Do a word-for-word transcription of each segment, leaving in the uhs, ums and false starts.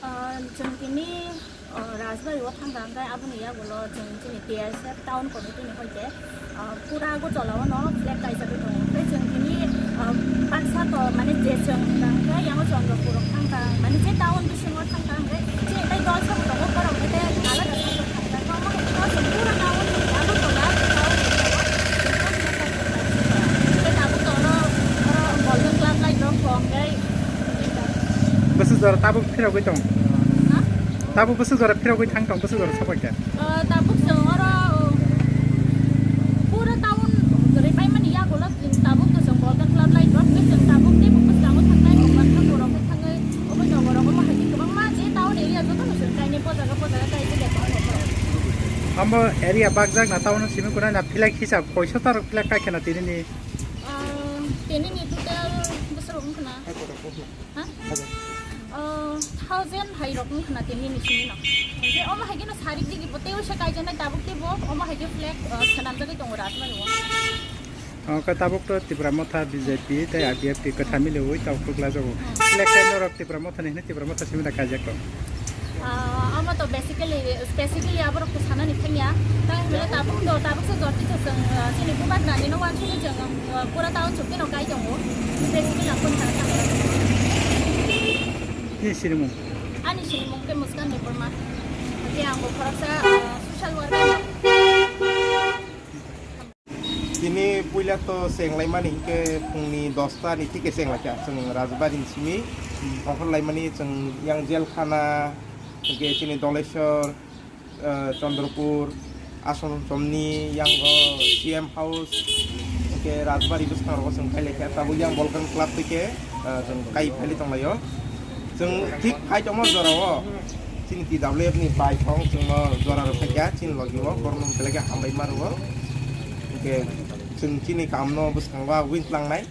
Ah, chwng tini, ah, Rajbari o thangkha, hwnkhe aboni yagulo chwng chini T S F town committee ni hoite, ah, pura Agartala o no flag kaijagwi tongo. Hwnkhe chwng tini, ah, baksa to mane je chwng hwnkha, hwnkhe yango Chandrapur o thangkha, mane je town bisingo thangkha, hwnkhe chini tai dol sabo tongo, borok hwnkhe alada sabo thangkha. Omo hai khe no chwng pura town, Agartala, town, tei tabuk to oro, oro Golden Club light rok kok tei Bwswk jora tabuk phirogwi tong. Ha? Tabuk bwswk jora phirogwi thang tong, bwswk jora sabai khe. Ah, tabuk chwng oro, uh, pura town kwrwi paimani yagulo, tabuk to chwng Golden Club light rok, tei chwng tabuk tei bwskango thangnai, Bogorok thangwi, obo Nogorok omo hai khe kwbangma je town area jotono chwng kainwi bo jaga bo jaga kainwi de tongo. Omo area bakjak na town simi kunai na flag hisab koiso tarok flag kai kheno tini ni. Ah, tini ni total bwswk wngkha na? Ha? Oh, thousand hai rok wngkha na tini ni simi no. Hwnkhe omo hai kheno sarik digi bo teibo se kaijaknai tabuk teibo omo hai khe flag, oh, swnamjagwi tongo Rajbari o. Oh, khe tabuk to Tipra Motha, B J P tei I P F T kwthar miliwi tabuk kwplajago. Hmm. Flag kai norok Tipra Motha ni hwnwi Tipra Motha simi da kaijak tong. Ah, omo to basically, specifically aborok to sanani thangya. Tei hwnle tabuk to, tabuk se jorti se chwng, ah, chini bubagra nino wansugwi chwng, ah, pura town chukti no kai tongo. Specifically ang phone sana thangya. Ni sinimung? Ani sinimung khe Muskan Debbarma. Khe ang bo khoroksa, ah, social worker. Tini puila to chenglaimani hinkhe phungni dosta ni thike chenglaikha chwng Rajbari ni simi. Ongkhorlaimani chwng yang jelkhana, hinkhe chini Doleshwar, eh, Chandrapur, Ashram Somni, yango C M House, hinkhe Rajbari bwskango chwng phailaikha. Tabuk yang Golden Club thike, eh, chwng kai phailai tonglaio. Chwng thik phai tongma jorao chini T W F ni bai thong chwngno jora rw phaikha chini logi o borokno belai khe hambai ma rwo. Hinkhe chwng chini kamno bwskango wng tlangnai,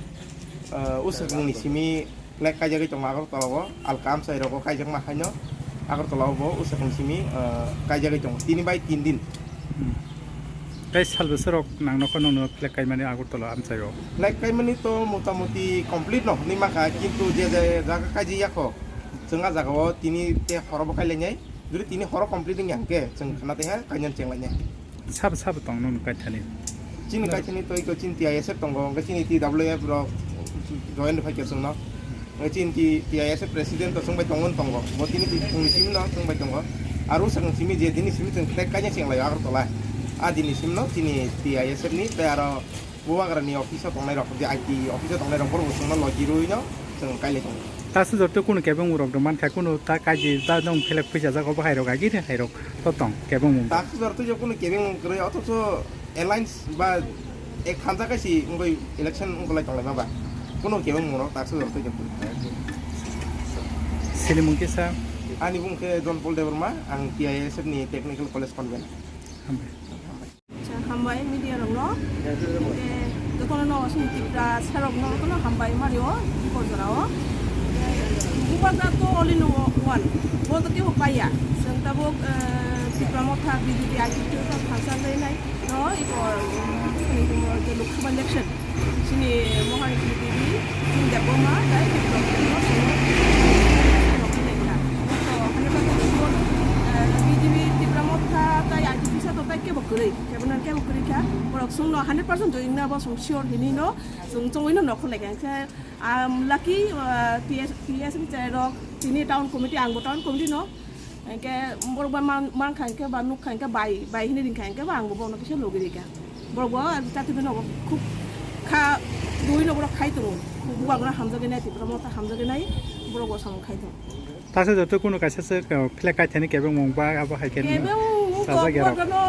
ah, usukni simi flag kaijagwi tongo Agartala o, alka amchai rogo kaijakma haino Agartala o bo usukni simi, ah, kaijagwi tongo tini bai tin din. Hmm. Tei sal bwswk rok nang nokho nokno flag kaimani Agartala amchaio? Flag kaimani to motamoti complete no hwnwi mankha, kintu je je jaga kaijak yakho, chwng a jagao tini tei horo bo kailainai. Jodi tini horo complete wngya hwnkhe chwng khna taiha kainani chenglainai. Sabo sabo tong nokni kaithani? Chini kaithani to iko chini T I S F tongo, hwnkhe chini T W F rok join phaikha chwngno. Hwnkhe chini T I S F president to chwngbai tongo, tongo. Bo tini phungni simi no chwngbai tongo. Aro swkang simi je dini simi chwng flag kaina chenglaio Agartala. A dini simi no chini T I S F ni tei aro Bubagra ni office o tongnai rok, je I T office o tongnai rok, borok bo chwngno logi rwino chwng kailai tongo. Tasu jorto kunu kebeng rok rw mankha, kunu ta kaji ta nong flag phuisa jago bahai rok agi de hai rok to tong kebeng mung. Tasu jorto je kunu kebeng kwrwi, othocho alliance ba ek hanja kaisi wngwi election wngwlai tonglaima ba. Kunu kebeng mung rok tasu jorto je kunu. Sinimung kisa? Ani bung khe John Paul Debbarma, ang T I S F ni technical college convener. Hambai. Acha, hambai media rokno. Hwnkhe jotono no chini Tripura serokno jotono hambai mario, Diporjora o. Hwnkhe bubagra to all in one, bo to kebo paiya. Chwng tabuk, eh, Tipra Motha, B J P, I P F T to phalsa wngwi nai no, iko, um, chini je Lok Sabha election. Chini Mohani Devi, chini Debbarma, tei Biplab Debbarma, chini Mohani Devi, chini Debbarma, to, hundred percent sure, eh, B J P Tipra Motha, tei I P F T sa to, tei kebo kwrwi, kebo no kebo kwrwi kha, borok chwngno hundred percent join na bo chwng sure hinwi no, chwng chongwi no nokhor lai kha, khe, um, lucky, eh, T S, T S ni chai rok, tini town committee, ang bo town committee no, Hingke borok bai man, mankha hingke ba nukha hingke bai, bai hinui ringkha hingke ba ang bo bono kisa logi rikha. Borok bo jati bino bo khub kha dui no borok khai tongo. Bubagra hamjagwi nai, Tipra Motha hamjagwi nai, borok bo samung khai tongo. Taso joto kuno kaisa se, uh, flag kaithani kebengmung ba abo hai khe sajak ya rok. Kebengmung bubagra no,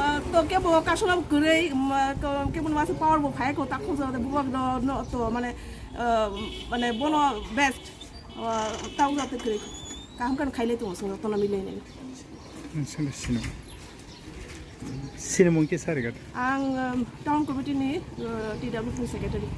uh, to kebo kasuna kwrwi, um, to kebo masa power bo phai ko takho jora bubagra no to mane, uh, mane bono best. O, tau jatwi kwrwi kaham khe khailai tongo, chwng jotono milainai. Sini sini. Sini mung kisa riga. Ang, um, town committee ni, uh, T W P secretary.